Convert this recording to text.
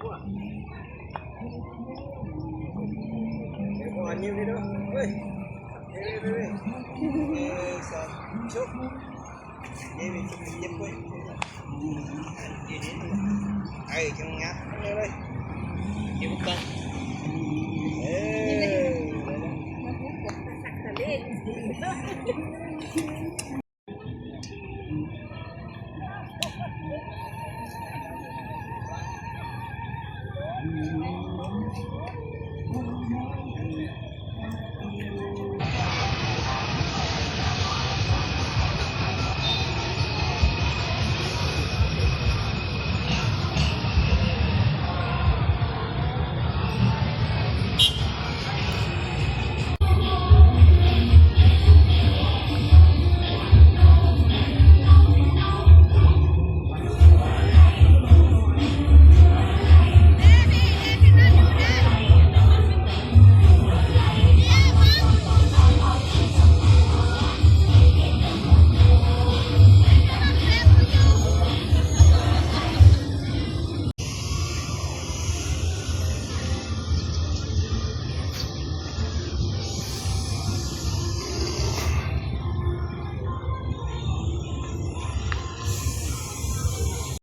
ອ່ອນຍິ້ວເດີ ເຮີ້ຍ ເອີ ໜຶ່ງ ສອງ ຊຸບ ເອີ ເຈັບເວີຍ ເອີ ຈັງງາມເລີຍ ເກັບກ່ອນ ເອີ.